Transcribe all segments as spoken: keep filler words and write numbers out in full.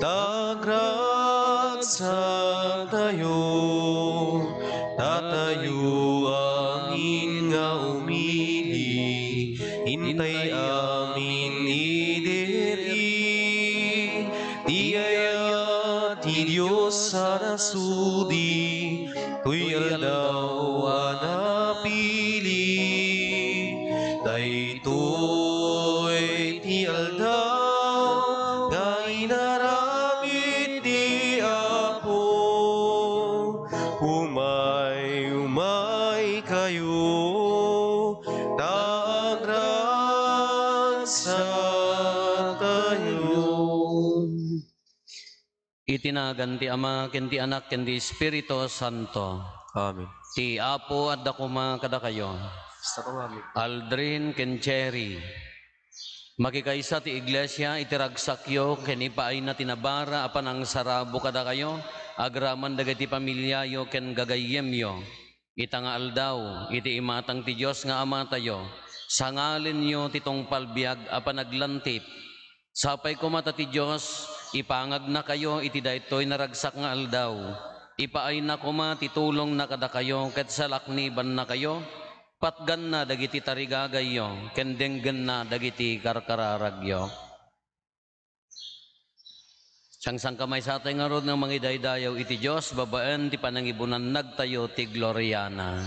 Ta agragsaktayo, datayo amin nga umili, intay amin idi, ti ayat ti Dios a nasudi, toy aldaw a napili. Daytoy ti aldaw nga inaramid ti Apo. Umay, umay kayo, ta agragsaktayo. Iti nagan ti Ama, ken ti Anak, ken ti Espiritu Santo. Amen. Ti Apo adda koma kadakayo. Basta kami. Aldrin ken Cherry. Makikaysa ti iglesia iti ragsakyo ken ipaayna ti nabara a panangsarabo kadakayo, agraman dagiti familiayo ken gagayyemyo. Ita nga aldaw, iti imatang ti Dios nga Amatayo, sangalinyo ti tungpal biag a panaglantip. Sapay koma ta ti Dios ipangagnakayo iti daytoy naragsak nga aldaw. Ipaayna koma ti tulongna kadakayo ket salaknibannakayo, patganna dagiti tarigagayyo ken denggenna dagiti karkararagyo. Sangsangkamaysatay ngarud nga mangidaydayaw iti Dios babaen ti panangibunannagtayo ti gloriana.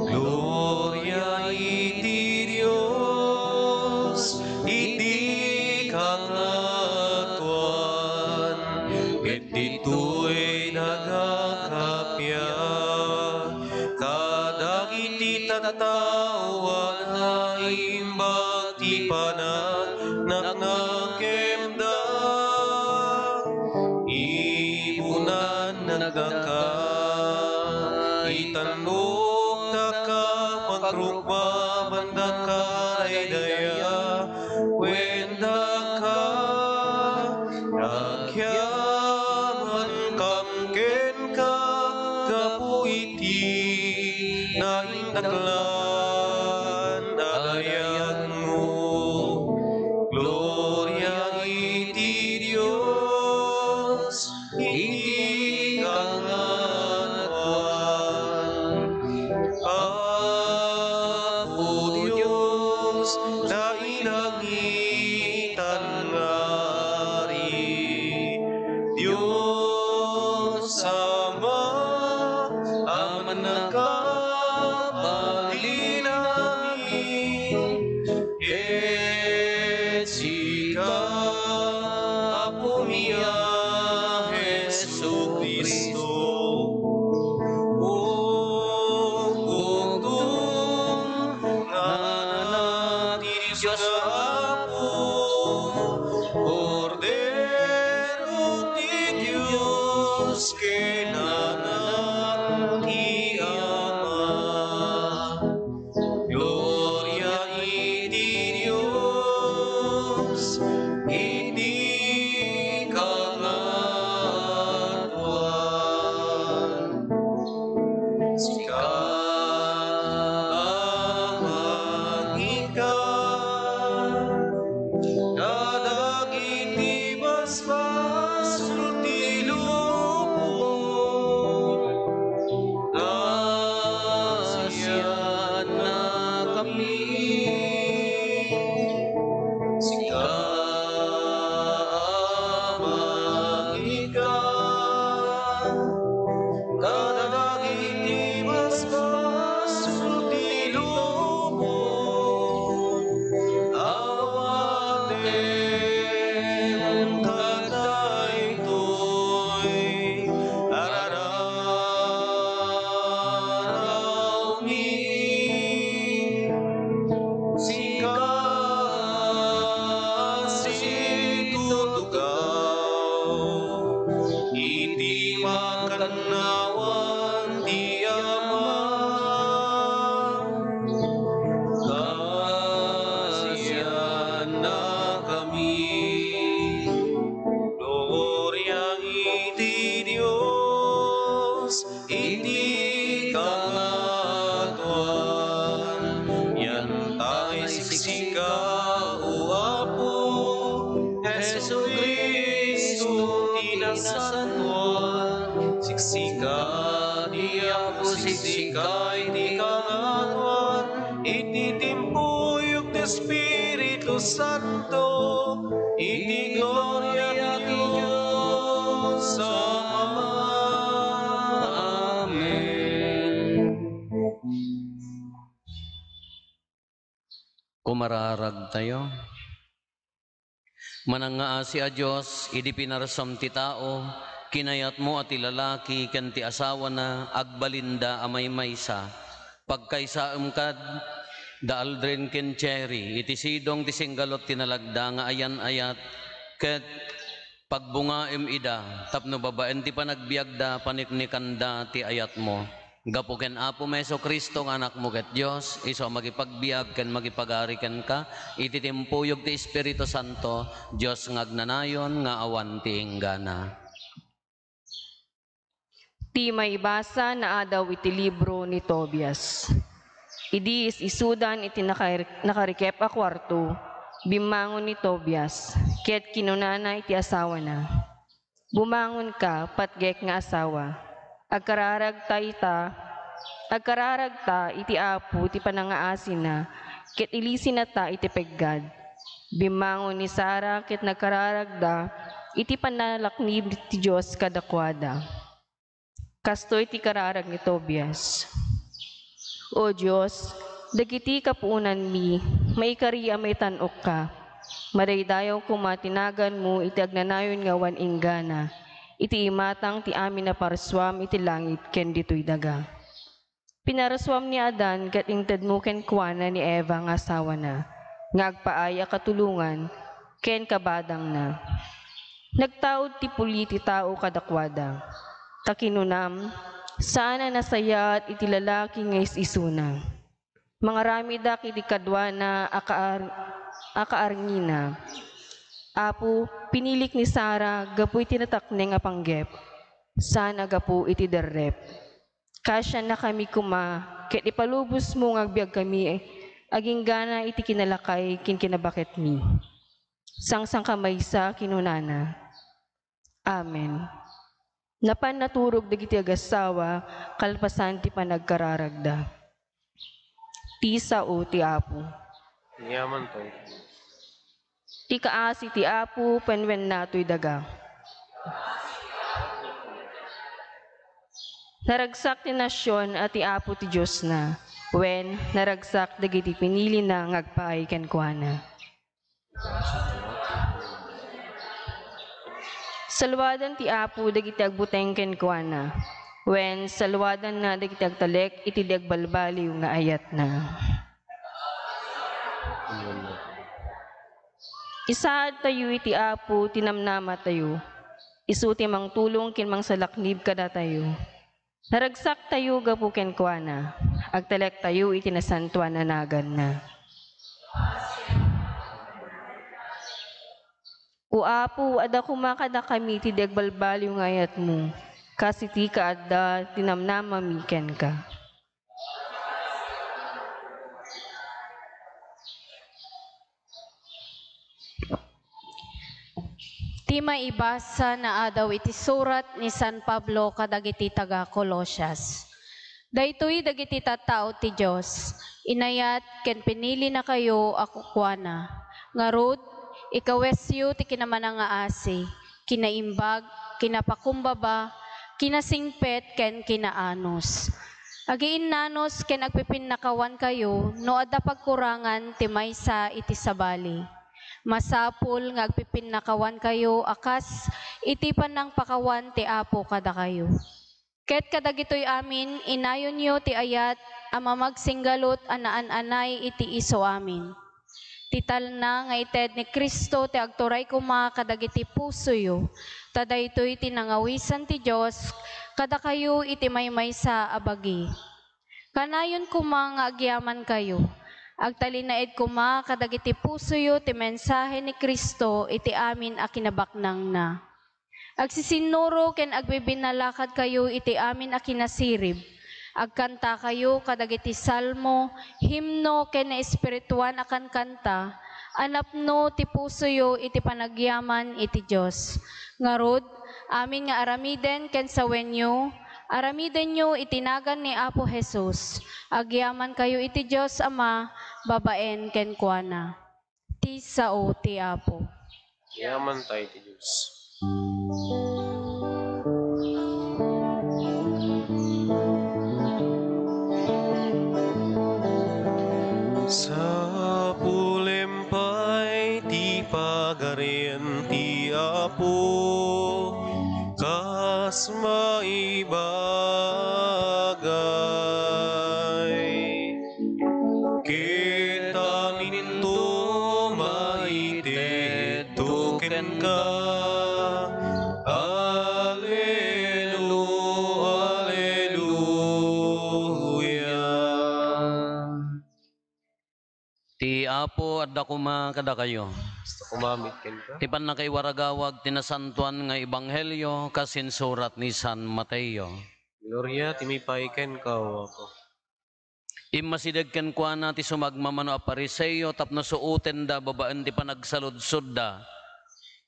Gloria iti Dios iti kangatoan, ket ditoy nagakappia kadagiti tattao a naimbag ti pananaknakemda. Ibunannakdaka, itannokdaka, pagrukmabandaka, daydayaw, kuendaka, agyamankam kenka gapu iti naindaklan a dayagmo. Gloria iti Dios iti kangatoan. Apo Dios, nailangitan nga Ari, Dios Ama a mannakabalin amin, ket sika, Apomi a Jesu-Cristo, Bugtong nga Anak ti Dios nga Apo, Kordero ti Dios ken Anak ti Ama. Gloria iti Dios iti kangatoan. Sika a mangika kadagiti basbasol ti lubong. Naasiannakami. Sika a mangika kadagiti basbasol ti lubong. Awatem kadaytoy a rararawmi. Sika a situtugaw iti makannawan ti Ama. Kaasiannakami. Gloria iti Dios iti kangatoan. Yantay siksika Santo, iti gloria ti Dios Ama. Amen. Kumararagtayo. Manangngaasi a Dios, idi pinarsuam ti tao, kinayatmo a ti lalaki ken ti asawana agbalinda a maymaysa. Pagkaysaem kad da Aldrin ken Cherry iti sidong ti singgalut ti nalagda nga ayan-ayat, ket pagbungaem ida tapno babaen ti panagbiagda, paniknikanda ti ayatmo. Gapu ken Apomi Jesu-Cristo nga Anakmo ket Dios, isu a makipagbiag ken makipagari kenka iti timpuyog ti Espiritu Santo, Dios nga agnanayon nga awan ti inggana. Ti maibasa naadaw iti libro ni Tobias. Idi is-isudan iti nakair-, nakarikep a kuarto, bimmangon ni Tobias, ket kinunana iti asawana, "Bumangonka, patgek nga asawa. Agkararagta ita, agkararagta iti Apo ti panangngaasina, ket ilisinata iti peggad." Bimmangon ni Sara ket nagkararagda iti pannalaknib ti Dios kadakuada. Kastoy ti kararag ni Tobias. O Dios, dagiti kapuonanmi, maikari a maitan-okka. Madaydayaw koma ti naganmo iti agnanayon nga awan inggana, iti imatang ti amin a parsuam iti langit ken ditoy daga. Pinarsuam ni Adan ket intedmo kenkuana ni Eva nga asawana, nga agpaay a katulongan ken kabadangna. Nagtaud ti puli ti tao kadakuada, ta kinunam, "Saan a nasayaat iti lalaki nga is-isuna." Mangaramidak iti kaduana a kaar-, a kaarngina. Apo, pinilik ni Sara gapu iti natakneng a panggep, saan a gapu iti derrep. Kasiannakami koma, ket ipalubosmo nga agbiagkami aginggana iti kinalakay ken kinabaketmi. Sangsanka maysa, kinunana. Amen. Napan naturog dagiti agassawa kalpasan ti panagkararagda. Ti sao ti Apo. Yaman tayo. Ti kaasi ti Apo, penwenna toy daga. Naragsak ti nasion a ti Apo ti Diosna, wen, naragsak dagiti pinilina nga agpaay kenkuana. Saluadan ti Apo dagiti agbuteng kenkuana, wen, saluadanna dagiti agtalek iti di agbalbaliw nga ayatna. Isaadtayo iti Apo ti namnamatayo. Isu ti mangtulong ken mangsalaknib kadatayo. Naragsaktayo gapu kenkuana. Agtalektayo iti nasantoan a naganna. O Apo, adda koma kadakami ti di agbalbaliw nga ayatmo, kas iti kaadda ti namnamami kenka. Ti maibasa naadaw iti surat ni San Pablo kadagiti taga-Colosias. Daytoy dagiti tattao ti Dios, inayat ken pinilinakayo a kukuana. Ngarud, ikawesyo ti kinamanangaasi, kinaimbag, kinapakumbaba, kinasingpet, ken kinaanus. Agiinnanus ken agpipinnakawankayo no adda pagkurangan ti maysa iti sabali. Masapul nga agpipinnakawankayo a kas iti panangpakawan ti Apo kadakayo. Ket kadagitoy amin, inayonyo ti ayat a mamagsinggalut a naan-anay iti isuamin. Ti talna nga ited ni Cristo ti agturay koma kadagiti pusoyo, ta daytoy ti nangawisan ti Dios kadakayo iti maymaysa a bagi. Kanayon koma nga agyamankayo. Agtalinaed koma kadagiti pusoyo ti mensahe ni Cristo iti amin a kinabaknangna. Agsisinnuro ken agbibinnalakadkayo iti amin a kinasirib. Agkantakayo kadagiti salmo, himno, ken naespirituan a kankanta a napno ti pusoyo iti panagyaman iti Dios. Ngarud, amin nga aramiden ken sawenyo, aramidenyo iti nagan ni Apo Jesus. Agyamankayo iti Dios Ama babaen kenkuana. Iti sao ti Apo. Yaman tayo ti Diyos. Sapulem pay ti pagarian ti Apo kas maibagay. Ket aminto maitedto kenka. Alelu-, Aleluya. Ti Apo adda koma kadakayo. Kasta koma met kenka. Ti pannakaiwaragawag ti nasantoan nga ebanghelio kas insurat ni San Mateo. Gloria ti maipaay kenka, O Apo. Immasideg kenkuana ti sumagmamano a Fariseo tapno suotenda babaen ti panagsaludsodda.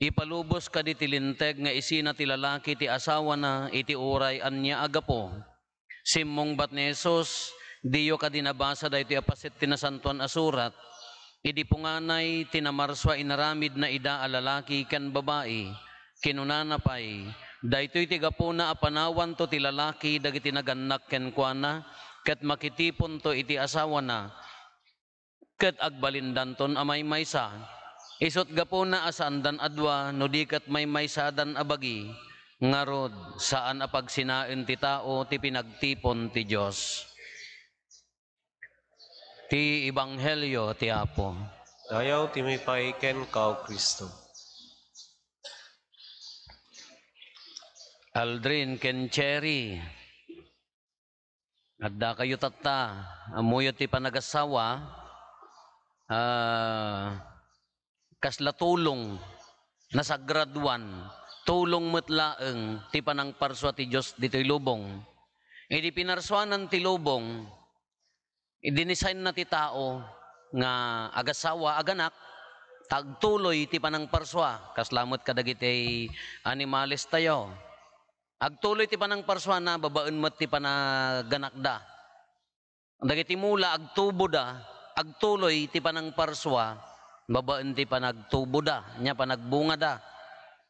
Ipalubos kadi ti linteg nga isina ti lalaki ti asawana iti uray ania a gapu. Simmungbat ni Jesus, "Diyo kadi nabasa daytoy a paset ti Nasantoan a Surat? Idi punganay ti namarsua inaramidna ida a lalaki ken babai, kinunana pay, 'Daytoy ti gapuna a panawanto ti lalaki dagiti nagannak kenkuana, ket makitiponto iti asawana, ket agbalindanton a maymaysa. Isut' gapuna a saandan a dua, no di ket maymaysadan a bagi. Ngarud, saan a pagsinaen ti tao ti pinagtipon ti Dios.'" Ti Ebanghelio ti Apo. Dayaw ti maipaay kenka, O Cristo. Aldrin ken Cherry, addakayo tatta, ammoyo ti panagassawa, ah, kasla tulong, nasagraduan, tulong met laeng ti panangparsua ti Dios ditoy lubong. Idi pinarsuanan ti lubong, Idinisaynna ti tao nga agassawa, aganak, ta agtuloy ti panangparsua, kasla met kadagiti animales tayo. Agtuloy ti panangparsuana babaen met ti panaganakda. Dagiti mula, agtuboda, agtuloy ti panangparsua babaen ti panagtuboda, nia panagbungada.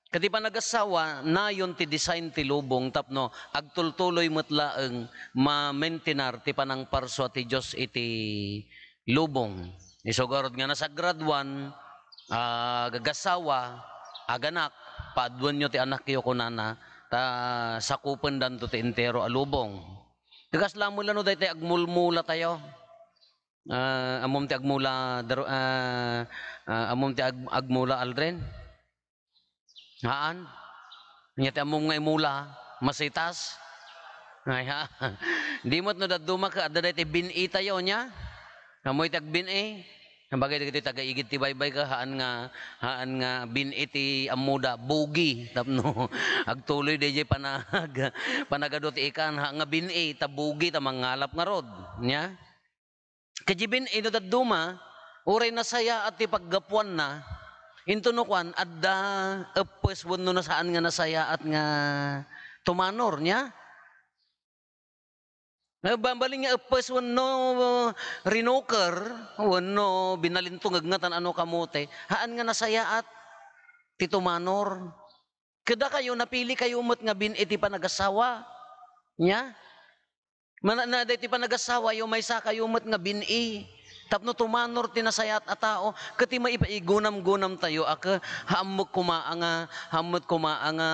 Ket ti panagassawa, nayon ti design ti lubong tapno agtultuloy met laeng ma-maintenar ti panangparsua ti Dios iti lubong. Isu garud nga nasagraduan, ah, agassawa, aganak, "Paaduenyo ti anakyo," kunana, ta sakupendanto ti entero a lubong. Kasla met la no daytoy agmulmula tayo. Ah, ammom ti agmula, Dar-, ah, ah, ammom ti ag-, agmula, Aldrin? Haan? Ania ti ammom nga imula? Masitas? Ay, ha? Di met no dadduma ket adda daytoy bin-i tayo, nia? Ammoy ti agbin-i? Bagay dagiti taga-igid ti baybay ka, haan nga, haan nga bin-i ti ammoda, bugi. Tapno agtuloy daydiay panag-, panagadu ti ikan, haan nga bin-i, ta bugi, ta mangngalap ngarud. Nia? Ket diay bin-i no dadduma, uray nasayaat ti paggapuanna, intono kuan, adda eppes wenno nasaan nga nasayaat nga tumanor, nia? Nga babalin nga eppes wenno rinoker, wenno binalintungeg nga tan-ano kamote, haan nga nasayaat ti tumanor. Ket dakayo, napili kayo met nga bin-i ti panagassawa. Nia? Mana-, na, daytoy panagassawayo, maysa kayo met nga bin-i. Tapno tumanor ti nasayaat a tao, ket ti maipa-, igunam-gunam tayo, a ke-, haan met koma a nga, haan met koma a nga,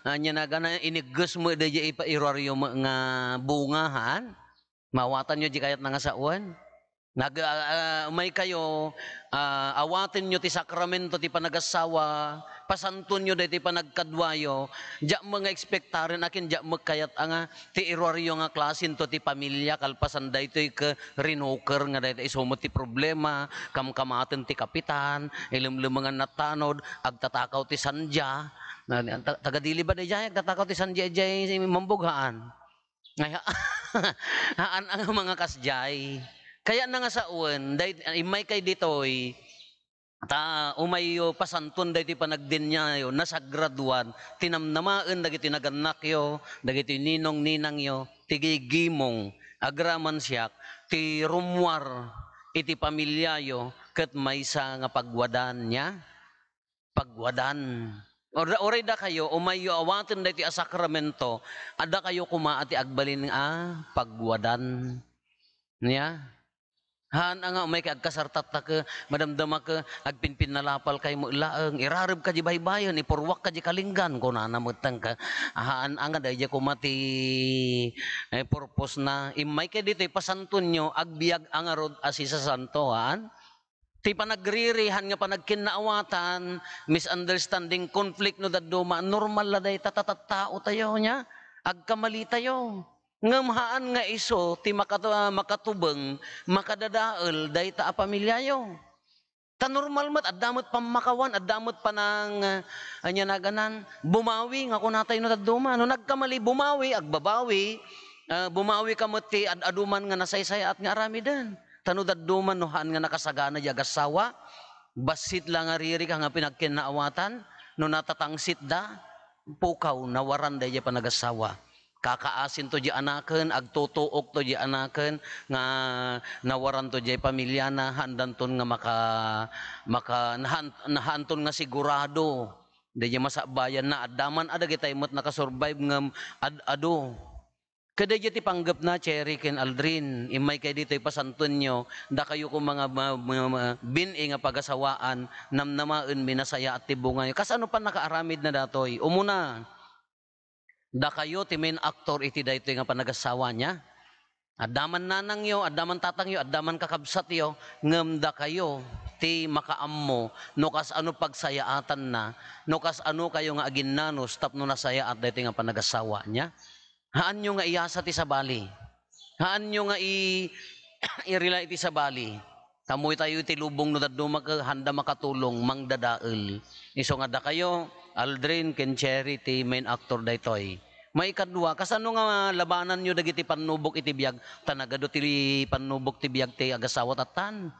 ania nagana, inigges met daydiay ipairuaryo met nga bunga, haan? Maawatanyo diay kayatna nga sawen? Nag-, ah, ah, umay kayo, ah, awatenyo ti sakramento ti panagassawa, pasantuenyo daytoy panagkaduayo. Diak met nga ekspektaren, akin diak met kayat a nga ti iruaryo nga klasento ti pamilia kalpasan daytoy ket rinoker nga dayta isu met ti problema, kamkamaten ti kapitan, ilemlemengan natanod, agtatakaw ti sandia. Na, ta-, taga-Dili ba daydiay? Agtatakaw ti sandia idiay Mambog, haan? Ay, ha-, haan a nga mga kasdiay. Kayatna nga sawen, day-, immay kay ditoy, ta umayyo pasanton daytoy panagdeniayo, nasagraduan, tinamnamaen dagiti nagannakyo, dagiti ninong-ninangyo, ti gigimong, agraman siak, ti rummuar iti pamiliayo, ket maysa nga pagwadan, nia? Pagwadan. Ura-, uray dakayo, umayyo awaten daytoy a sakramento, a dakayo koma a ti agbalin a pagwadan. Nia? Haan a nga umayka agkasartatta ke, madamdama ke, agpinpinnalapal kay mo laeng, irareb ka di baybayen, ipurwak ka di kalinggan, kunana met tangka. Haan a nga daydiay koma ti, eh, purpose na. Immay kay ditoy pasantonyo, agbiag a ngarud a sisasanto, haan? Ti panagririhan nga panagkinnaawatan, misunderstanding, conflict no dadduma, normal la dayta, ta tattao tayo, nia? Agkamali tayo. Ngem haan nga isu ti makatu-, ah, makatubeng, makadadael dayta a pamiliayo. Ta normal met, adda met pammakawan, adda met panang, ah, ania naganan, bumawi nga kunatayo no dadduma. No nagkamali, bumawi, agbabawi, ah, bumawi ka met ti ad-adu man nga nasaysayaat nga aramiden. Ta no dadduma, no haan nga nakasagana diay agassawa, bassit la nga ririka nga pinagkinnaawatan, no natatangsitda, pukaw, nawaran daydiay panagasawa. Kakaasinto diay anaken, agtutuokto diay anaken nga nawaranto diay pamiliana, haandanton nga maka-, maka-, nahaan-, nahaanton nga sigurado daydiay masakbayanna. Adda man a dagitay met nakasurvive ngem ad-adu. Ket daydiay ti panggepna, Cherry ken Aldrin, immay kay ditoy pasantonyo, dakayo koma nga ma-, ma-, ma-, bin-i nga pagasawaan, namnamaenmi nasayaat ti bungayo. Kasano pannakaaramidna datoy? Umuna, dakayo ti main actor iti daytoy nga panagasawa, nia? Adda man nanangyo, adda man tatangyo, adda man kakabsatyo, ngem dakayo ti makaammo no kasano pagsayaatanna, no kasano kayo nga aginnanos tapno nasayaat daytoy nga panagasawa, nia? Haanyo nga iyasa ti sabali. Haanyo nga i-, irila iti sabali. Ammotayo iti lubong no dadduma ket haanda makatulong, mangdadael. Isu nga dakayo, Aldrin ken Cherry ti main actor daytoy. Maikadua, kasano nga labananyo dagiti pannubok iti biag? Ta nagadu ti pannubok ti biag ti agasawa tattan.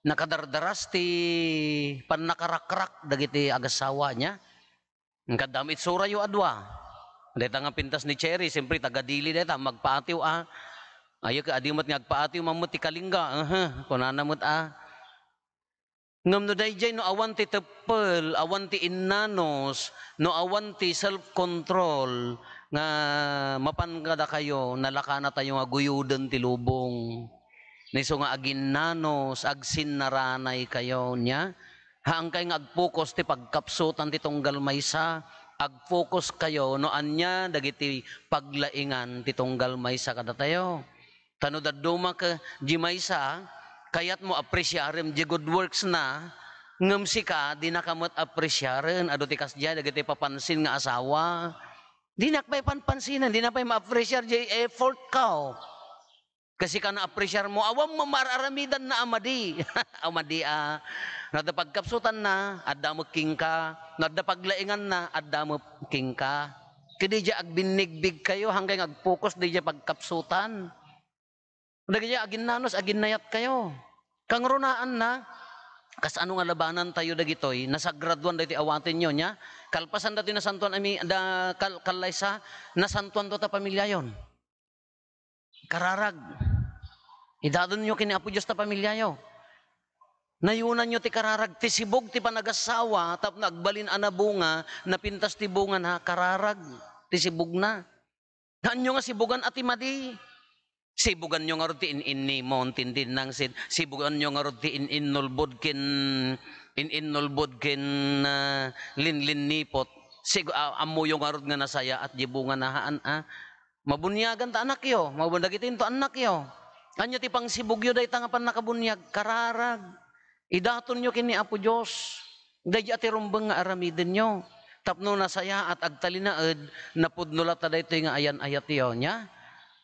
Nakadardaras ti pannakarakrak dagiti agasawa, nia? Ngem kaddam itsurayo a dua. Dayta nga pintas ni Cherry, siyempre, taga-Dili dayta, magpaatiw a. Ayo ket adi met nga agpaatiw, mammet ti kalingga, ehe, kunana met a. Ngem no daydiay, no awan ti teppel, awan ti innanos, no awan ti self-control, nga mapan kadakayo, nalakanatayo nga guyoden ti lubong. Niso nga aginnanos, agsinnaranay kayo, nia? Haankay nga agpokus ti pagkapsutan ti tunggal maysa. Agpokus kayo no ania dagiti paglaingan ti tunggal maysa kadatayo. Ta no dadduma ket di maysa, kayatmo apresiarem di good works na, ngem sika, dinaka met apresiaren. Adu ti kasdiay dagiti papansin nga asawa. Dinak pay panpansinen, dina pay ma-appreciate di effort ko. Kasi ka na-appreciate mo, awan mo mar-aramidan na a madi. A madi a, no adda pagkapsutanna, adda met kenka. No adda paglainganna, adda met kenka. Ket diay agbinnigbig kayo, hanggang agpokus diay pagkapsutan. Dagiti aginnanos, aginnayat kayo. Kangrunaanna, kasano nga labanan tayo dagitoy? Nasagraduan dagiti awatenyo, nia? Kalpasan datoy nasantuan a mi-, da, kal-, kallaysa, nasantuanto ta pamiliayon. Kararag. Idatonyo ken ni Apo Dios ta pamiliayo. Nayunanyo ti kararag, ti sibug ti panagasawa, tapno agbalin a nabunga, napintas ti bungana, kararag ti sibugna. Haanyo nga sibugan a ti madi. Sibuganyo ngarud ti in-innimon, tindinangsit. Sibuganyo ngarud ti in-innulbod ken, in-innulbod ken, ah, linlinnipot. Sig-, a-, ammoyo ngarud nga nasayaat di bungana, haan a. Mabuniagan ta annakyo, mabun-, dagiti into annakyo. Ania ti pangsibugyo dayta nga pannakabuniag? Kararag. Idatonyo ken ni Apo Dios daydi a ti rumbeng nga aramidenyo, tapno nasayaat, agtalinaed, napudno latta daytoy nga ayan-ayatyo. Nia?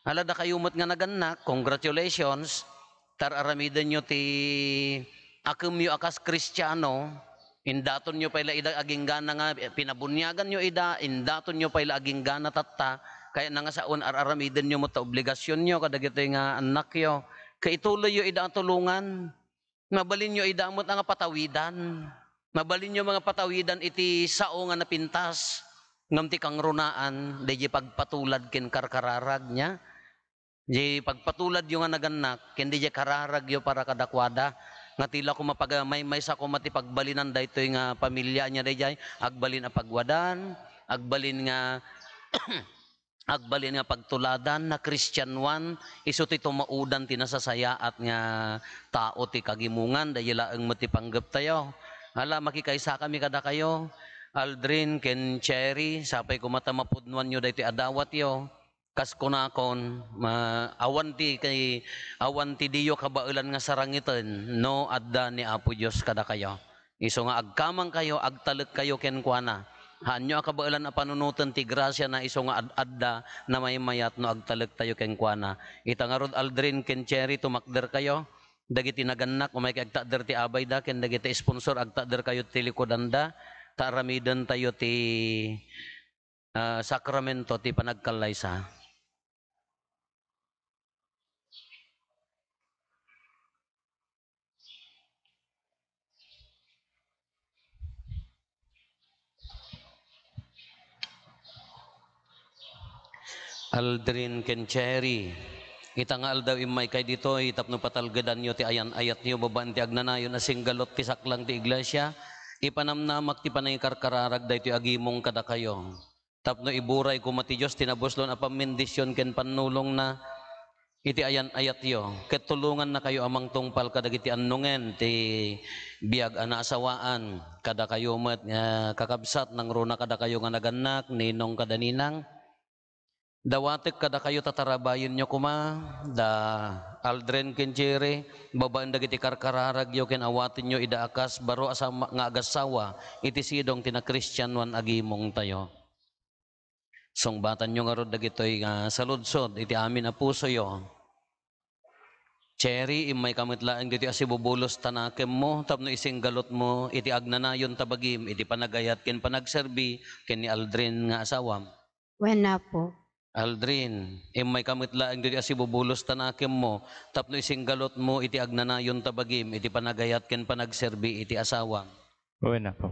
Ala, dakayo met nga nagannak, congratulations, ta ar-aramidenyo ti akemyo a kas Kristiano, indatonyo pay la ida aginggana nga pinabuniaganyo ida, indatonyo pay la aginggana tatta, kayatna nga saon ar-aramidenyo met ta obligasionyo kadagitoy nga annakyo. Ket ituloyyo ida a tulongan. Mabalinyo ida met nga patawidan. Mabalinyo nga patawidan iti sao nga napintas. Ngem ti kangrunaan, daydi pagpatulad ken karkararag nia. Di pagpatuladyo nga nagannak, ken daydi kararagyo para kadakuada. Nga ti la koma pag-, may-, maysa koma ti pagbalinan daytoy nga pamiliana daydiay, agbalin a pagwadan, agbalin nga, agbalin nga pagtuladan, nakristianoan, isu ti tumaudan ti nasasayaat nga tao ti kagimongan, daydiay laeng met ti panggeptayo. Ala, makikaysakami kadakayo, Aldrin ken Cherry, sapay koma ta mapudnoanyo daytoy a dawatyo. Kas kunakon, ma-, awan ti kay, awan ti diyo kabaelan nga sarangiten no adda ni Apo Dios kadakayo. Isu nga agkamangkayo, agtalekkayo kenkuana. Haanyo a kabaelan a panunoten ti grasiana isu nga ad-adda namaymayat no agtalektayo kenkuana. Ita ngarud, Aldrin ken Cherry, tumakderkayo. Dagiti nagannak, umaykayo agtakder ti abayda, ken dagiti sponsor, agtakderkayo ti likudanda, ta aramidentayo ti ah, sakramento ti panagkallaysa. Aldrin ken Cherry, ita nga aldaw, immaykay ditoy tapno patalgedanyo ti ayan-ayatyo babaen ti agnanayon a singgalot ti saklang ti iglesia. Ipanamnamak ti panangikarkararag daytoy a gimong kadakayo. Tapno iburay koma ti Dios ti nabuslon a pammendision ken pannulongna iti ayan-ayatyo, ket tulongannakayo a mangtungpal kadagiti annongen ti biag a naasawaan. Kadakayo met nga kakabsat, nangruna kadakayo nga nagannak, ninong kada ninang. Dawatek kadakayo ta tarabayenyo koma da Aldrin ken Cherry, babaen dagiti karkararagyo, ken awatenyo ida a kas baro a sama-, nga agassawa iti sidong ti nakristianoan a gimongtayo. Sungbatanyo ngarud dagitoy nga saludsod iti amin a pusoyo. Cherry, immayka met laeng ditoy a sibubulos ta nakemmo tapno isinggalotmo iti agnanayon ta bagim iti panagayat ken panagserbi ken ni Aldrin nga asawam. Wen, Apo. Aldrin, immayka met laeng ditoy a sibubulos ta nakemmo tapno isinggalotmo iti agnanayon ta bagim iti panagayat ken panagserbi iti asawam. Wen, Apo.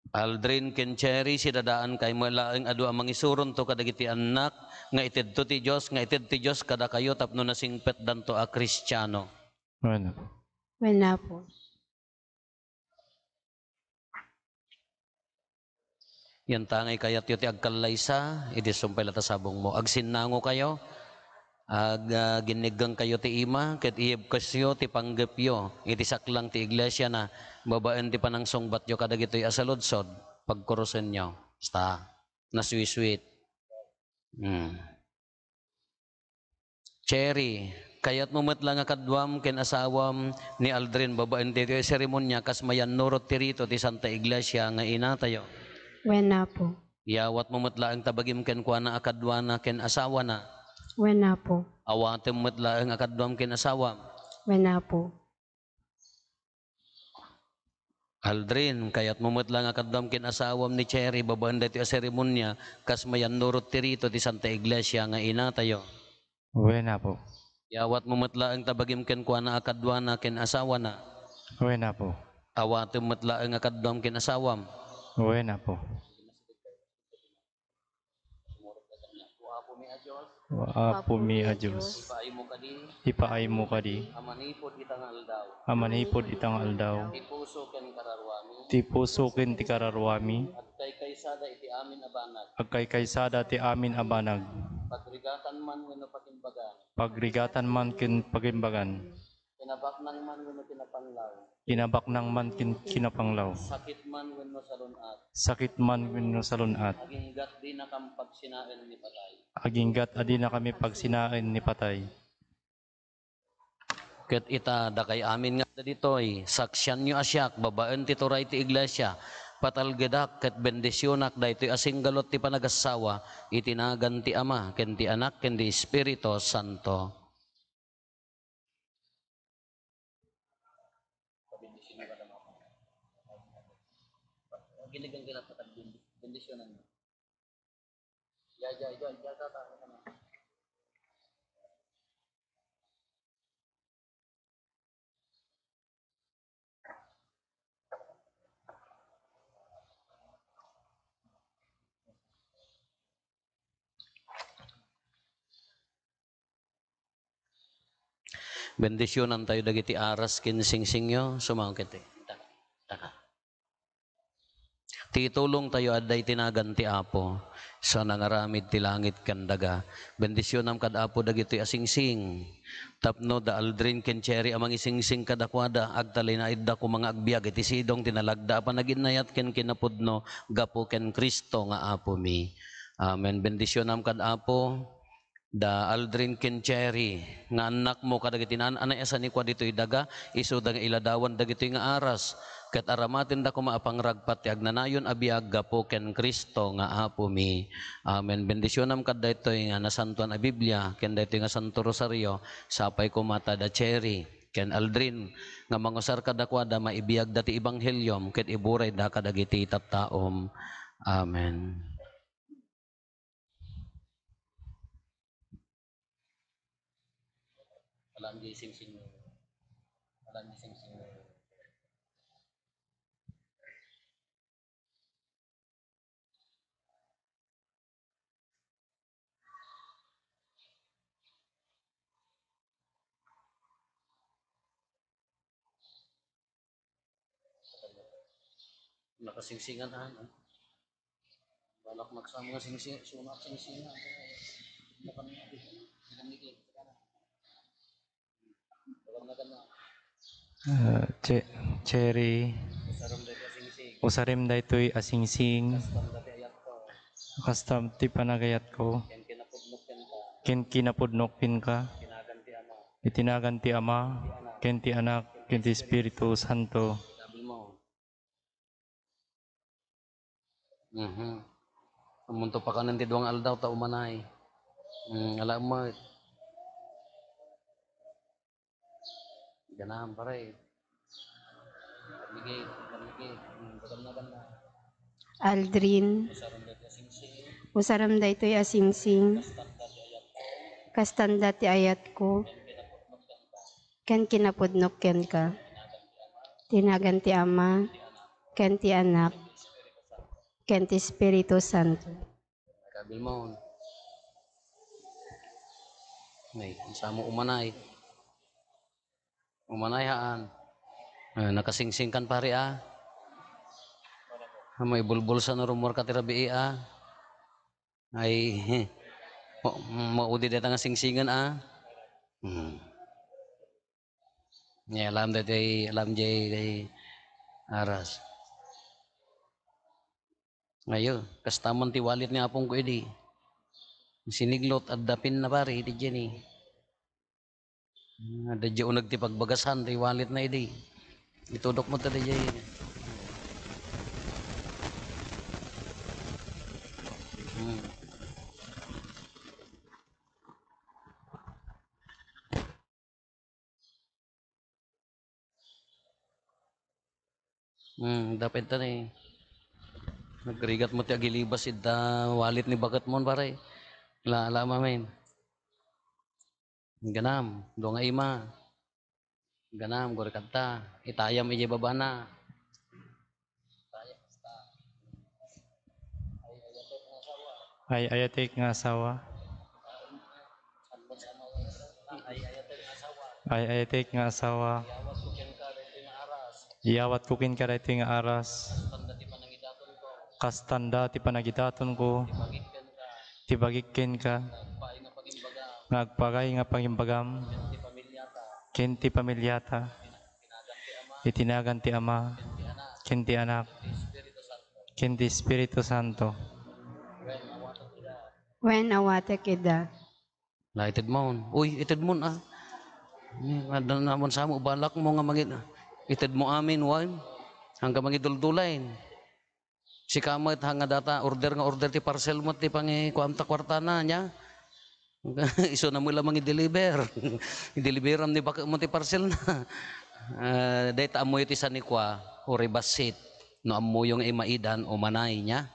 Aldrin ken Cherry, sidadaankay met laeng a dua a mangisuronto kadagiti annak nga itedto ti Dios, nga ited ti Dios kadakayo tapno nasingpetdanto a Kristiano. Wen, Apo. Wen, Apo. Yantangay kayatyo ti agkallaysa, idi sumpay la ta sabongmo. Agsinnangokayo, ag-, ah, ginniggangkayo ti ima, ket iyebkesyo ti panggepyo iti saklang ti iglesiana, babaen ti panangsungbatyo kadagitoy a saludsod, pagkurusenyo. Basta, nasweet-sweet. Hmm. Cherry, kayatmo met la nga kaduam ken asawam ni Aldrin babaen ditoy a seremonia kas mayannurot ti rito ti Santa Iglesia nga inatayo? Wen, Apo. Iyawatmo met laeng ta bagim kenkuana a kaduana ken asawana? Wen, Apo. Awatem met laeng a kaduam ken asawam? Wen, Apo. Aldrin, kayatmo met la nga kaduam ken asawam ni Cherry babaen daytoy a seremonia kas mayannurot ti rito ti Santa Iglesia nga inatayo? Wen, Apo. Iyawatmo met laeng ta bagim kenkuana a kaduana ken asawana? Wen, Apo. Awatem met laeng a kaduam ken asawam? Wen, Apo. O Apomi a Dios, ipaaymo kadi a manipud ita nga aldaw, a manipud ita nga aldaw, ti puso ken kararuami, ti puso ken ti kararuami, agkaykaysada iti amin a banag, agkaykaysada ti amin a banag, pagrigatan man wenno pakimbagan, pagrigatan man ken pakimbagan, kinabaknang man wenno kinapanglaw, kinabaknang man ken kinapanglaw, sakit man wenno salun-at, sakit man wenno salun-at, aginggat dinakam pagsinaen ni patay, aginggat a dinakami pagsinaen ni patay. Ket ita, dakay amin nga adda ditoy, saksianyo a siak, babaen ti turay ti iglesia, patalgedak ket bendisionak daytoy a singgalot ti panagassawa iti nagan ti Ama, ken ti Anak, ken ti Espiritu Santo. Ginigang kila patag bendisionan. Ya, ya, ya, ya, ya, ya, ya. Bendisionantayo dagiti aras ken singsingyo. Sumangkit. Taka. Taka. Ti itulongtayo adda iti nagan ti Apo, sa nangaramid ti langit ken daga. Bendisionam kad Apo dagitoy a singsing. Tapno da Aldrin ken Cherry a mangisingsing kadakuada, agtalinaedda koma nga agbiag iti sidong ti nalagda a panaginayat ken kinapudno gapu ken Cristo nga Apomi. Amen. Bendisionam kad Apo. Da Aldrin ken Cherry, nga annakmo kadagiti naan-anay a sanikua ditoy daga, isuda nga iladawan dagitoy nga aras, ket aramatenda koma a pangragpat ti agnanayon a biag gapu ken Cristo nga Apomi. Amen. Bendisionam kad daytoy nga nasantoan a Biblia ken daytoy nga Santo Rosario, sapay koma ta da Cherry ken Aldrin nga mangusar kadakuada maibiagda ti ebangheliom ket iburayda kadagiti tattaom. Amen. Alam di singsing. Alam di singsing. Nakasingsingan, ah, no? Balak magsama nga singsi-, suna at singsingan. Ah, Che-, Cherry, usarim daytoy a singsing. Kasta ti panagayatko. Ken kinapudnok kenka. Iti nagan ti Ama, ken ti Anak, ken ti Espiritu Santo. Mhm. Amunto pakanen ti dua nga aldaw ta umanay. Mm, ala met. Ganam, pare. Bigay, bigay. Mm, ganam na, ganam na. Aldrin, usaram daytoy a singsing. Kastanda ti ayatko. Ken kinapudnok kenka. Ti nagan ti Ama, ken ti Anak, ken ti Espiritu Santo. Kabil mo. Ay, samo umanay. Umanay haan. Ah, nakasingsing kan pare, ah. Ah, maibulbulsa no rummuarka ti rabii, ah. Ay, ma-, maudi dayta nga singsingen, ah. Hmm. Ni alam daytoy, alam jay, jay aras. Ayo, kasta man ti wallet ni apongko idi. Siniglot, adda pin na pare, iti Jenny. Ah, adda jay uneg ti pagbagasan, ti wallet na idi. Itudok mo ta jay. Hmm. Hmm, dapit ta ni. Nagrigat mo ti agilibas ita wallet ni baket mo, pare. La, la, mamin. Ganam, dua nga ima. Ganam, guri kadta. Itayam ijay babana. Ay-ayatek nga asawa. Ay-ayatek nga asawa. Iyawatko kenka daytoy nga aras. Kastanda ti panagidatonko. Ti bagik kenka. Nga agpaay nga pangimbagam. Ken ti pamilyata. Iti nagan ti Ama, ken ti Anak, ken ti Espiritu Santo. Wen, awatek ida. La, ited mo. Uy, ited mo, ah. Ni, adda na man samo, balak mo nga mangin-, ited mo amin, wen. Hanggang mangiduldulain. Sika met, ha, nga data, order nga order ti parcel mo ti pangikuam ta kuartana, nia? Isu na mo la mangi-deliver. I-deliveram ni baket mo ti parcel na. Ah, dayta ammoyo ti sanikua, uray bassit. No ammoyo nga imaidan, umanay, nia?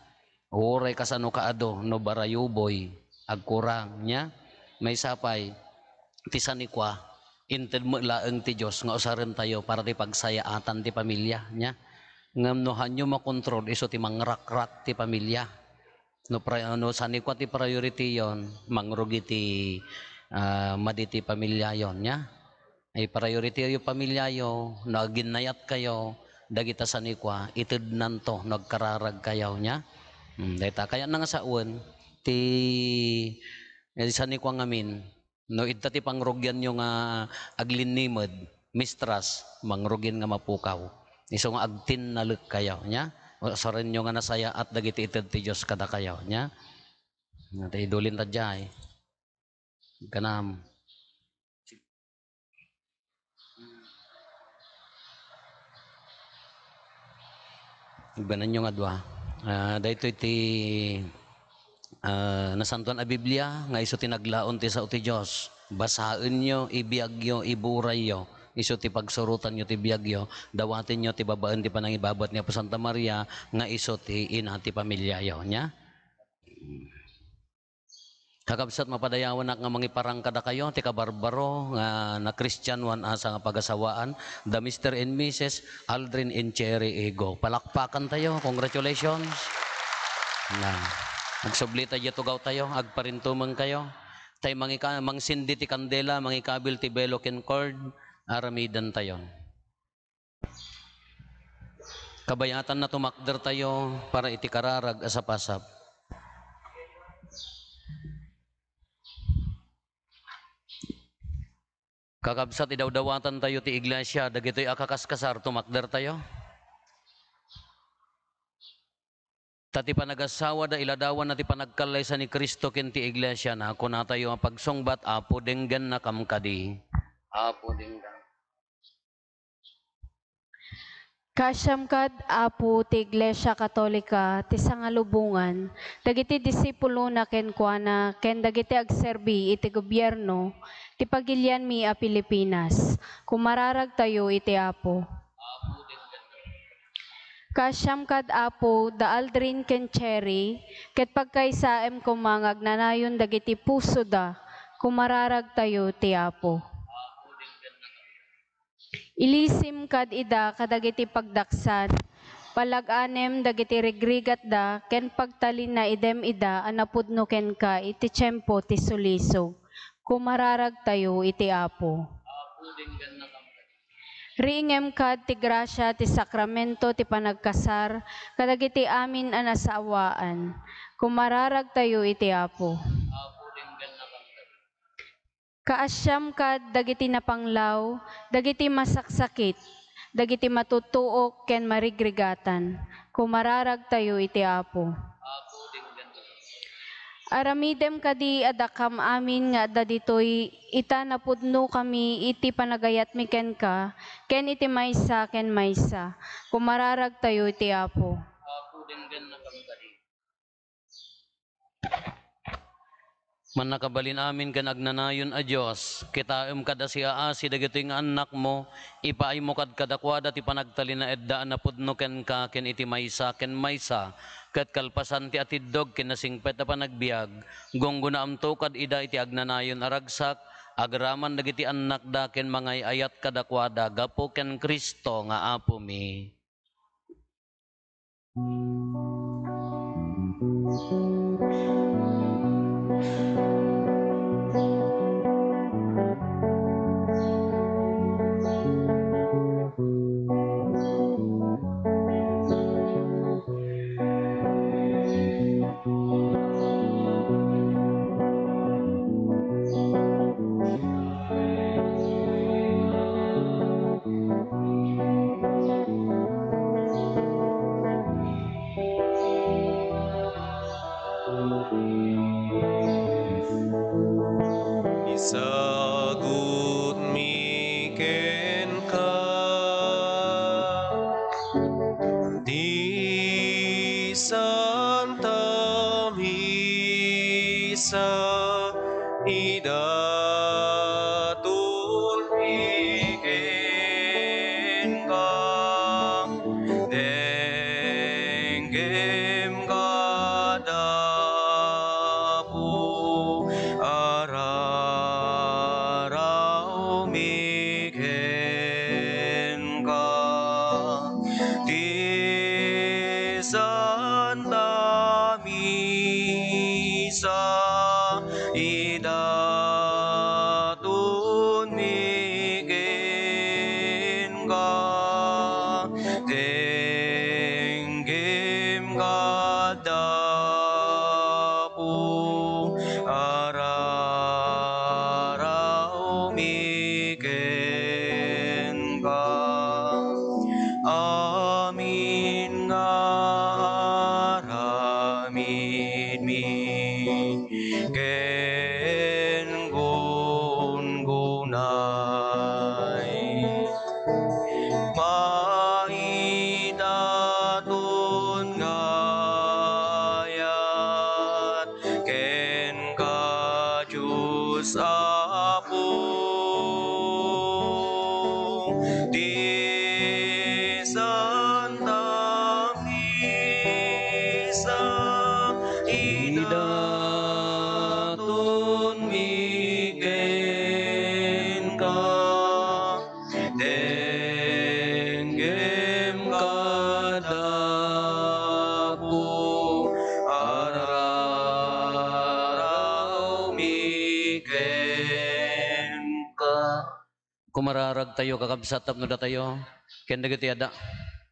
Uray kasano kaado, no barayuboy, agkurang, nia? Maysa pay, ti sanikua, inted met laeng ti Dios nga usarentayo para ti pagsayaatan ti pamilya, nia? Ngem no hanyo makontrol, isu ti mangrakrak ti pamilya. No pri-, no sanikua ti priority yon, mangrugi ti, ah, madi ti pamilya yon, nia? Ay priority yo pamilyayo, no aginnayatkayo, dagita sanikua, itednanto no agkararagkayo, nya? Hmm, dayta, kayatna nga sawen ti, eh, sanikua ngamin, no idta ti pangrugianyo nga aglinnimed, mistress, mangrugin nga mapukaw. Isu nga agtinnalekkayo, nya? Usarenyo nga nasayaat dagiti ited ti Dios kadakayo, nya? Nga ti idulin ta diay. Kanam. Ibbananyo nga dua. Ah, daytoy ti, ah, Nasantoan a Biblia nga isu ti naglaon ti sao ti Dios. Basaenyo, ibiagyo, iburayyo. Isu ti pagsurotanyo ti biagyo. Dawatenyo ti babaen ti panangibabat ni Apo Santa Maria nga isu ti ina ti pamiliayo. Nya? Kakabsat, mapadayawanak nga mangiparang kadakayo ti kabarbaro nga nakristianoan a sangapag-asawaan, da Mister and Missus Aldrin and Cherry Ego. Palakpakantayo. Congratulations. Na, agsubli tayo, tugawtayo, agparintumengkayo. Tay mangika-, mangsindi ti kandela, mangikabil ti belo ken cord, aramidantayo. Kabayatanna, tumakdertayo para iti kararag a sapasap. Kakabsat, idawdawatantayo ti iglesia, dagitoy a kakaskasar, tumakdertayo. Ta ti panagasawada, iladawanna ti panagkallaysa ni Cristo ken ti iglesiana. Kunatayo a pagsungbat, Apo, denggennakam kadi. Apo, denggen. Kaasiam kad, Apo, ti Iglesia Katolika ti sangalubongan, dagiti disipulona kenkuana, ken dagiti agserbi iti gobierno ti pagilianmi a Pilipinas. Kumararagtayo iti Apo. Kaasiam kad, Apo, da Aldrin ken Cherry, ket pagkaysaem koma nga agnanayon dagiti pusoda. Kumararagtayo iti Apo. Ilisim kad ida kadagiti pagdaksan, palag-anem dagiti rigrigatda, ken pagtalinaedem ida a napudno kenka iti tiempo ti sulisog. Kumararagtayo iti Apo. Riingem kad ti grasia ti sakramento ti panagkasar kadagiti amin a nasaawaan. Kumararagtayo iti Apo. Kaasiam kad dagiti napanglaw, dagiti masaksakit, dagiti matutuok ken marigrigatan. Kumararagtayo iti Apo. Aramidem kadi a dakam amin nga adda ditoy, ita napudnokami iti panagayatmi kenka, ken iti maysa ken maysa. Kumararagtayo iti Apo. Mannakabalin amin ken agnanayon a Dios, kitaem kad a siaasi dagitoy nga annakmo, ipaaymo kad kadakuada ti panagtalinaedda a napudno kenka ken iti maysa ken maysa, ket kalpasan ti atiddog ken nasingpet a panagbiag, gunggonaamto kad ida iti agnanayon a ragsak, agraman dagiti annakda ken mangay-ayat kadakuada gapu ken Cristo nga Apomi. Isagutmi kenka ti Santa Misa, idatun mi kenka, denggem kad Apo, araraw mi kenka. Ti Santa Misa, ida Raragtayo, kakabsat, tapno datayo ken dagiti ada-,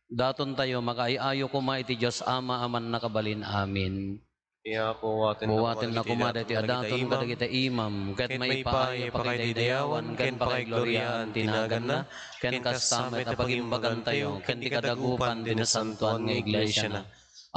datontayo makaay-ayo koma iti Dios Ama a mannakabalin. Amen. Ti Apo, buaten na koma dagiti adaton kadagiti imam, ket maipaay a pakidaydayawan ken pakaigloriaan ti naganna, ken kasta met a pagimbagantayo ken ti kadagupan ti nasantoan nga iglesiana.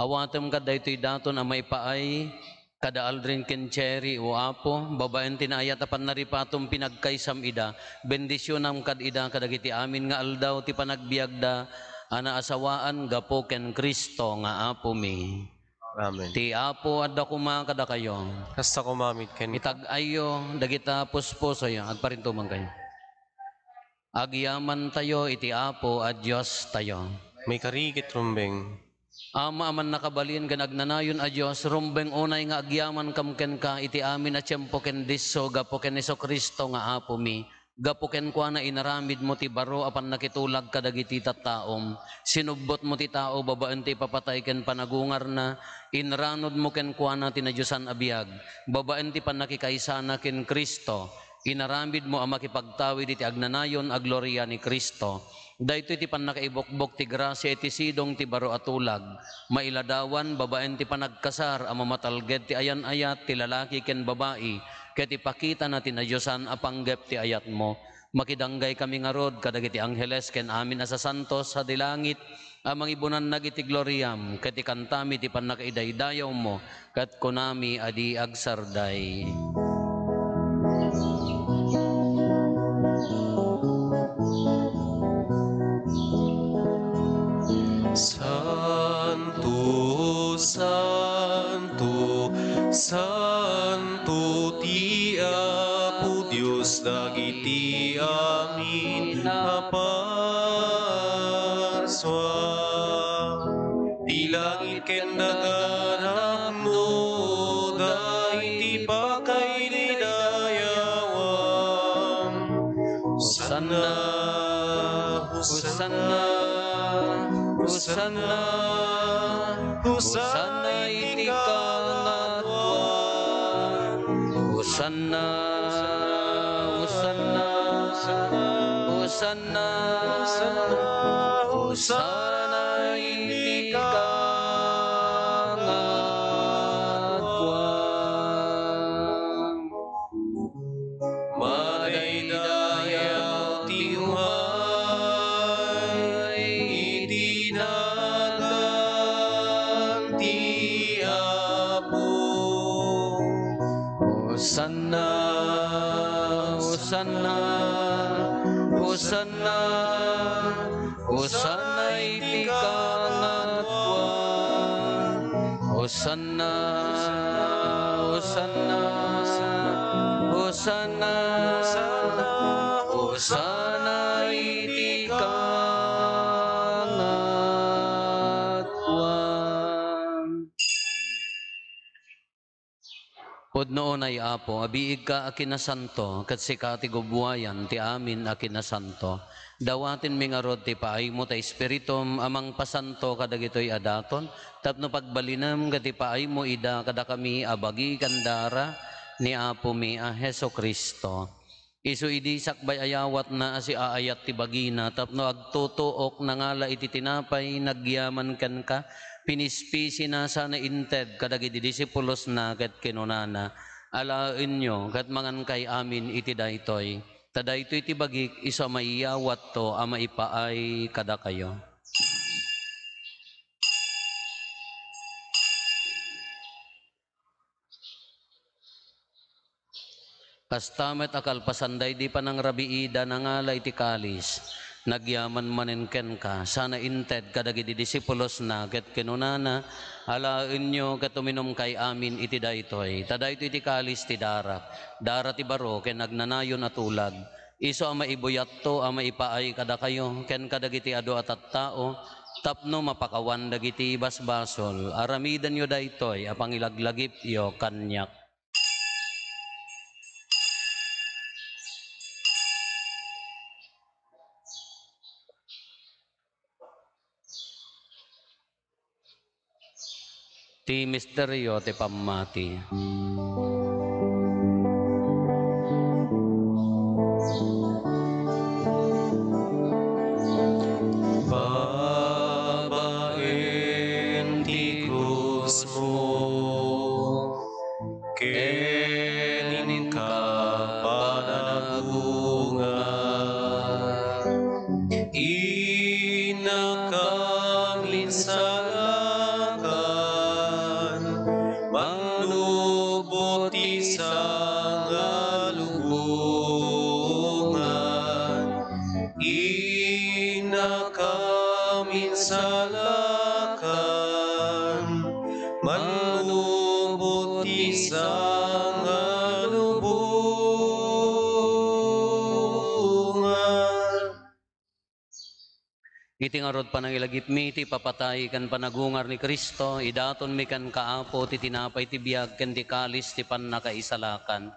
Awatem kad daytoy daton a maipaay kada Aldrin ken Cherry, O Apo, babaen ti naayat a pannaripatom, pinagkaysam ida, bendisionam kad ida kadagiti amin nga aldaw ti panagbiagda a naasawaan gapu ken Cristo nga Apomi. Amen. Ti Apo adda koma kadakayo. Kasta koma met kenka. Itag-ayyo dagita puspusoyo. Agparintumengkayo. Agyamantayo iti Apo a Diostayo. Maikari ket rumbeng. Ama a mannakabalin ken agnanayon a Dios, rumbeng unay nga agyamankam kenka iti amin a tiempo ken disso gapu ken Jesu-Cristo nga Apomi. Gapu kenkuana, inaramidmo ti baro a pannakitulag kadagiti tattaom. Sinubbotmo ti tao babaen ti ipapatay ken panagungarna. Inranudmo kenkuana ti nadiosan a biag. Babaen ti pannakikaysana ken Cristo, inaramidmo a makipagtawid iti agnanayon a gloria ni Cristo. Daytoy ti pannakaibukbok ti grasia iti sidong ti baro a tulag. Mailadawan babaen ti panagkasar a mamatalged ti ayan-ayat ti lalaki ken babai, ket ipakitana ti nadiosan a panggep ti ayatmo. Makidanggay kami ngarud kadagiti angheles ken amin a sasantos sadi langit a mangibunannag iti gloriam, ket ikantami ti pannakaidaydayawmo, ket kunami a di agsarday. Santo, santo, santo ti Apo Dios dagiti amin a parsua. Ti langit ken daga napnoda iti pakaidaydayawan. Hosanna, Hosanna, Hosanna, Hosanna iti kaangaduan. Hosanna, Hosanna, Hosanna, Hosanna iti kaangaduan. Madaydayaw ti umay iti nagan ti Apo. Hosanna, Hosanna, Hosanna, Hosanna iti kaangaduan. Hosanna, Hosanna, Hosanna, Hosanna iti kaangaduan. Pudno unay, Apo, a biigka a kinasanto, ket sika ti gubbuayan ti amin a kinasanto. Dawatenmi ngarud ti paaymo ta Espiritum a mangpasanto kadagitoy a daton, tapno pagbalinem ket ipaaymo ida kadakami a bagi ken dara ni Apomi a Jesu-Cristo. Isu idi sakbay a yawatna a siaayat ti bagina tapno agtutuok, nangala iti tinapay, nagyaman kenka, pinispisina sana inted kadagiti disipulosna ket kinunana, "Alaenyo ket mangankay amin iti daytoy. Ta daytoy ti bagik isu a maiyawatto a maipaay kadakayo." Kasta met a kalpasan daydi panangrabiida, nangala iti kalis, nagyaman manen kenka, sana inted kadagiti disipulosna, ket kinunana, "Alaenyo ket uminumkay amin iti daytoy, ta daytoy ti kalis ti darak, dara ti baro ken agnanayon a tulag, isu a maibuyatto a maipaay kadakayo ken kadagiti adu a tattao, tapno mapakawan dagiti basbasol. Aramidenyo daytoy a pangilaglagipyo kaniak." Ti misterio ti pammati. salakan, manlubot ti sangalubongan. Innakam insalakan, manlubot ti sangalubongan. Iti ngarud panangilagipmi iti ipapatay ken panagungar ni Cristo, idatonmi kenka, Apo, ti tinapay ti biag ken ti kalis ti pannakaisalakan.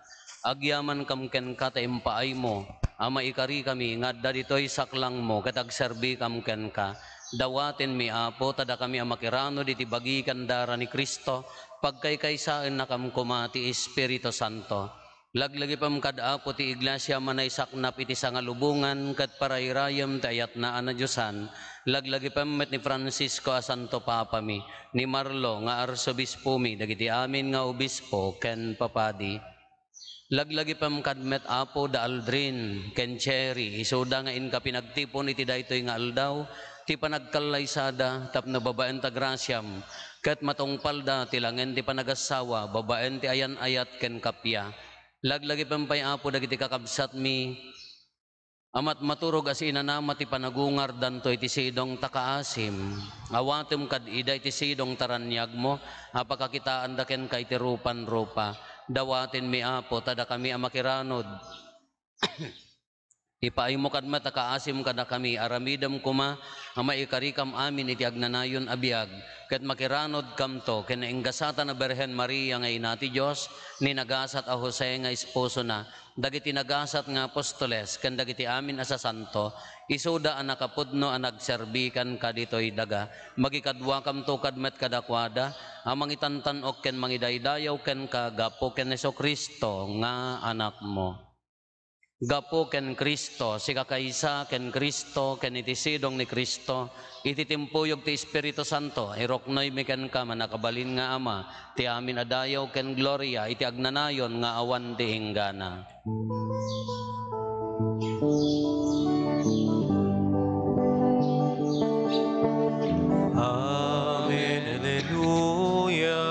Agyamankam kenka ta impaaymo a maikarikami nga adda ditoy saklangmo ket agserbikam kenka. Dawatenmi, Apo, ta dakami a makiranod iti bagi ken dara ni Cristo, pagkaykaysaennakam koma ti Espiritu Santo. Laglagipem kad Apo ti Iglesia a manaysaknap iti sangalubongan ket parairayem ti ayatna a nadiosan. Laglagipem met ni Francisco a Santo Papami, ni Marlo nga Arsobispomi, dagiti amin nga obispo ken papadi. Laglagipem kad met Apo da Aldrin ken Cherry, isuda nga inka pinagtipon iti daytoy nga aldaw ti panagkallaysada tapno babaen ta grasiam ket matungpalda ti langen ti panagassawa babaen ti ayan-ayat ken kappia. Laglagipem pay, Apo, dagiti kakabsatmi a matmaturog a siinanama ti panagungardanto iti sidong ta kaasim. Awatem kad ida iti sidong ta raniagmo a pakakitaanda kenka iti rupan-rupa. Dawatenmi, Apo, ta dakami a makiranod Ipaaymo kad met a kaasim kadakami, aramidem koma a maikarikam amin iti agnanayon a biag, ket makiranodkamto ken nainggasatan a Birhen Maria nga Ina ti Dios, ni nagasat a Jose nga esposona, dagiti nagasat nga apostoles, ken dagiti amin a sasanto, isuda a nakapudno a nagserbi kenka ditoy daga. Makikaduakamto kad met kadakuada a mangitantan-ok ken mangidaydayaw kenka gapu ken Jesu-Cristo nga Anakmo. Gapu ken Cristo, sikakaysa ken Cristo, ken iti sidong ni Cristo, iti timpuyog ti Espiritu Santo, iruknoymi kenka, mannakabalin nga Ama, ti amin a dayaw ken gloria iti agnanayon nga awan ti inggana. Amen, Alleluia.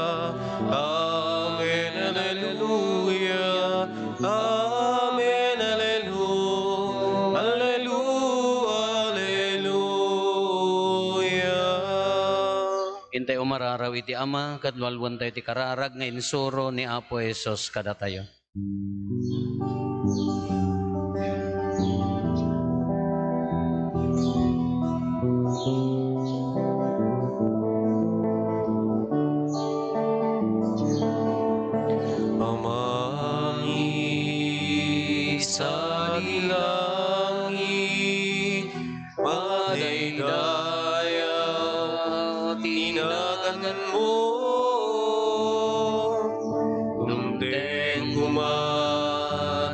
Amen, Alleluia. Amen, Allelu-, Allelu-, Alleluia. Intay umararaw iti Ama, ket lualuentayo ti kararag nga insuro ni Apo Jesus kadatayo. Amami, sadi langit, madaydayaw ti naganmo. Dumteng koma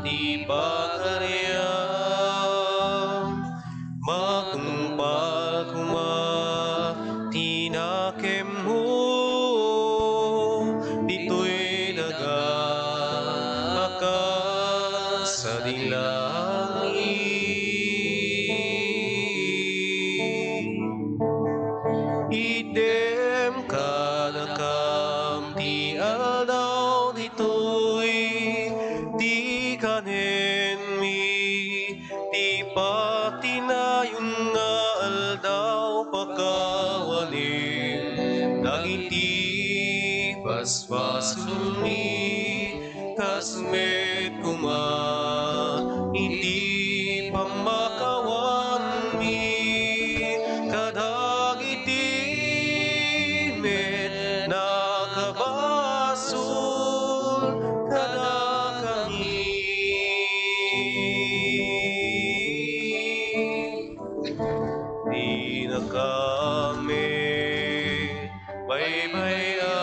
ti pagariam. Matungpal koma ti nakemmo ditoy daga a kas sadi langit. Itdem kadakam ti aldaw ditoy ti kanenmi, ti patinayon nga aldaw pakawanem dagiti basbasolmi. Kas met koma iti pammakawanmi kadagiti met nakabasol kadakami. Dinakami baybay-an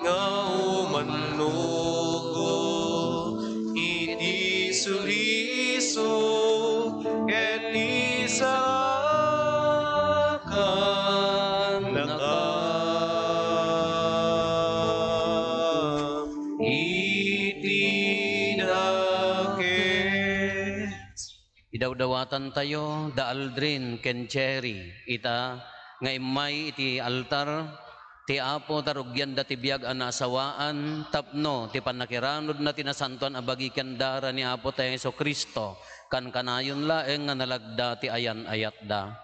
nga umannugo iti sulisog ket isalakanakam iti dakes. Idawdawatantayo da Aldrin ken Cherry ita nga immay iti altar ti Apo ta rugianda ti biag a naasawaan tapno ti pannakiranudna ti nasantoan a bagi ken dara ni Apo tayo Jesu-Cristo, kankanayon laeng nga nalagda ti ayan-ayatda.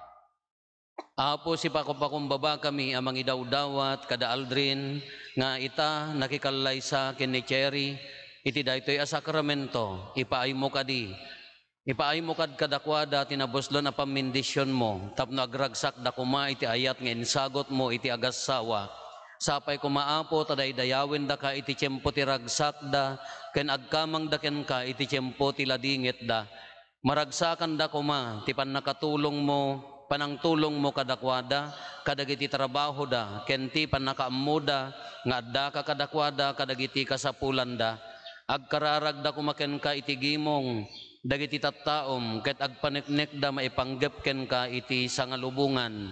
Apo, sipakupakumbabakami a mangidawdawat kada Aldrin nga ita nakikallaysa ken ni Cherry iti daytoy a sakramento, ipaaymo kadi, ipaaymo kad kadakuada ti nabuslon a pammendisionmo tapno agragsakda koma iti ayat nga insagutmo iti agassawa. Sapay koma, Apo, ta daydayawendaka iti tiempo ti ragsakda ken agkamangda kenka iti tiempo ti ladingitda. Maragsakanda koma ti pannakatulongmo, panangtulongmo kadakuada, kadagiti trabahoda, ken ti pannakaammoda nga addaka kadakuada kadagiti kasapulanda. Agkararagda koma kenka iti gimong dagiti tattaom, ket agpaneknekda maipanggep kenka iti sangalubongan.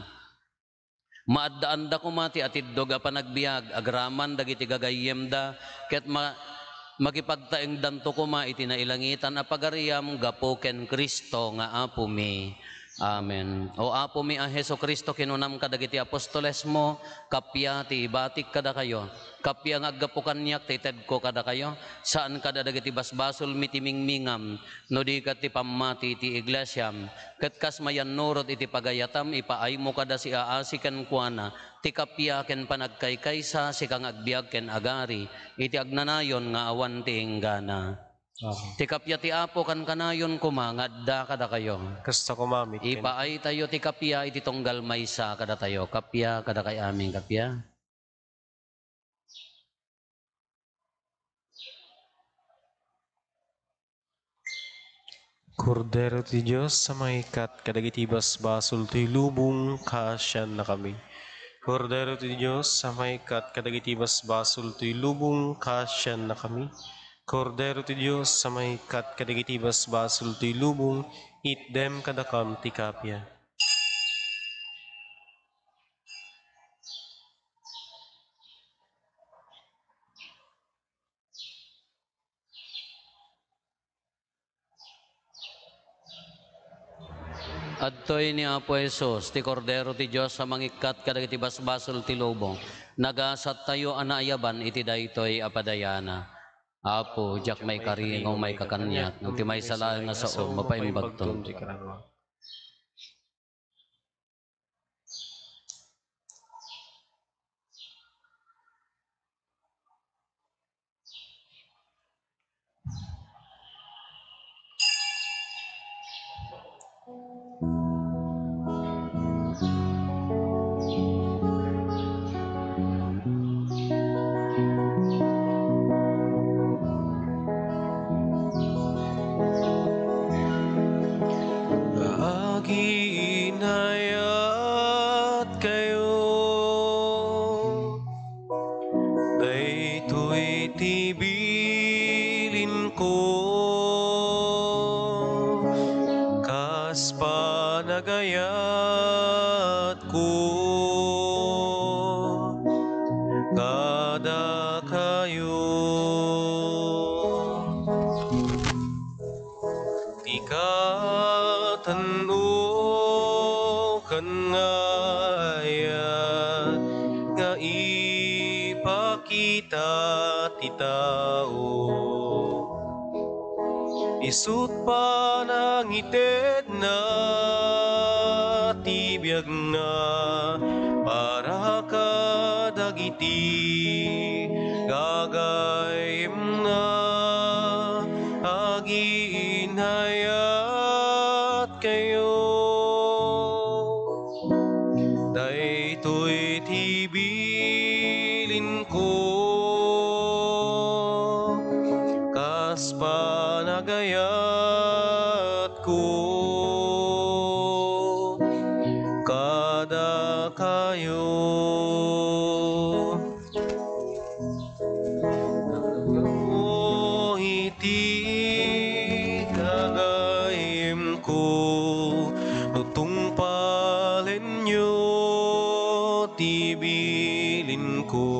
Maaddaanda koma ti atiddog a panagbiag agraman dagiti gagayyemda, ket ma-, makipagtaengdanto koma iti nailangitan a pagariam gapu ken Cristo nga Apomi. Amen. O Apomi a Jesu-Cristo, kinunam kadagiti apostolesmo, kappia ti ibatik kadakayo. Kappia nga aggapu kaniak ti itedko kadakayo, saan kada dagiti basbasolmi ti mingmingam, no di ket ti pammati ti iglesiam. Ket kas mayannurot iti pagayatam, ipaaymo kada siaasi kenkuana ti kappia ken panagkaykaysa, sika nga agbiag ken agari iti agnanayon nga awan ti inggana. Amen. Ti kappia ti Apo kankanayon koma nga adda kadakayo. Kasta koma met ken- Ipaaytayo ti kappia iti tunggal maysa kadatayo. Kappia kadakay amin, kappia. Kordero ti Dios a mangikkat kadagiti basbasol ti lubong, kaasiannakami. Kordero ti Dios a mangikkat kadagiti basbasol ti lubong, kaasiannakami. Kordero ti Dios a mangikkat kadagiti basbasol ti lubong, itdem kadakam ti kappia. Adtoy ni Apo Jesus, ti Kordero ti Dios a mangikkat kadagiti basbasol ti lubong. Nagasattayo a naayaban iti daytoy a padayana. Apo, diak maikari nga umayka kaniak, ngem ti maysa laeng nga saom, mapaimbagton. Aginayat kayo. Daytoy ti bilinko, kas panagayatko kadakayo. Ti katenno ken nga ayat nga ipakita ti tao, isut' panangitedna ti biagna para kadagiti gagayyemna. Aginayat kayo. Daytoy ti bilinko, kas panagayatko kadakayo. Iti gagayyemko, no tungpalenyo ti bilinko,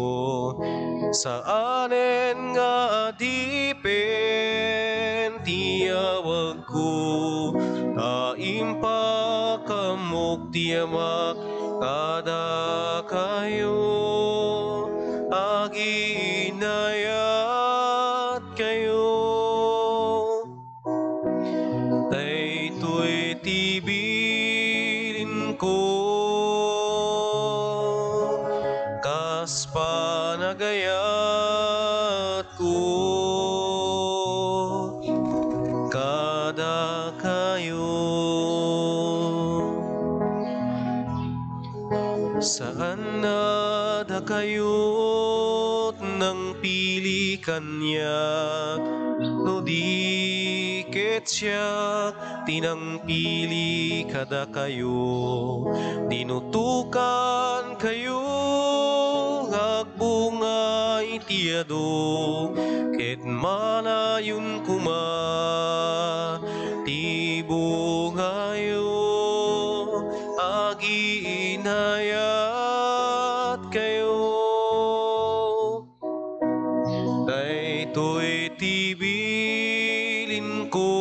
saanen nga adipen ti yawagko, ta impakaamok ti Amak, Kadakayo, agiinayat kayo. Daytoy ti bilinko, kas panagayatko kadakayo. Saan a dakayot nangpili kaniak, no di ket siak ti nangpili kadakayo. Dinutokankayo nga agbunga iti adu, ket manayon koma ti bungayo. Agiinayat kayo. Daytoy ti bilinko,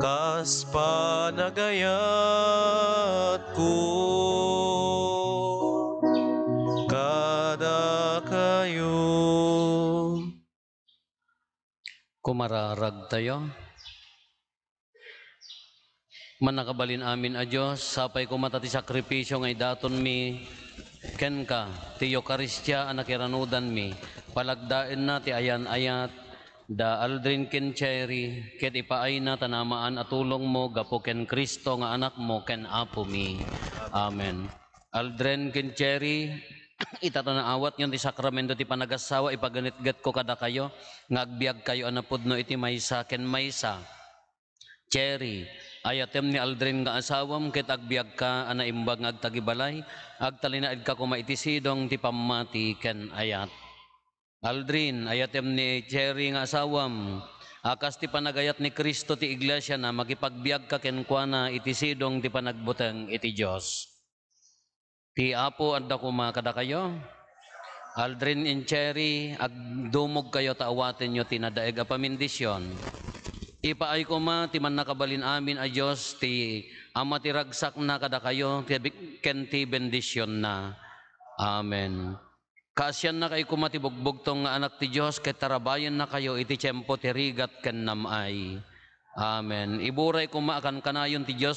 kas panagayatko kadakayo. Kumararagtayo. Mannakabalin amin a Dios, sapay koma ta ti sakripisio nga idatonmi kenka, ti Eukaristia a nakiranudanmi, palagdaenna ti ayan-ayat da Aldrin ken Cherry, ket ipaayna ta namaan a tulongmo gapu ken Cristo nga Anakmo ken Apomi. Amen. Aldrin ken Cherry, ita ta naawatyon ti sakramento ti panagassawa, ipaganetgetko kadakayo nga agbiagkayo a napudno iti maysa ken maysa. Cherry, ayatem ni Aldrin nga asawam ket agbiagka a naimbag nga agtagibalay, agtalinaedka koma iti sidong ti pammati ken ayat. Aldrin, ayatem ni Cherry nga asawam, a kas ti panagayat ni Cristo ti iglesiana, makipagbiagka kenkuana iti sidong ti panagbuteng iti Dios. Ti Apo adda koma kadakayo. Aldrin and Cherry, agdumogkayo ta awatenyo ti nadaeg a pamindision. Ipaay koma ti mannakabalin amin a Dios, ti Ama ti ragsakna kadakayo, ti bi-, ken ti bendisionna. Amen. Kaasiannakay koma ti bugbugtong nga Anak ti Dios, ket tarabayennakayo iti tiempo ti rigat ken nam-ay. Amen. Iburay koma a kankanayon ti Dios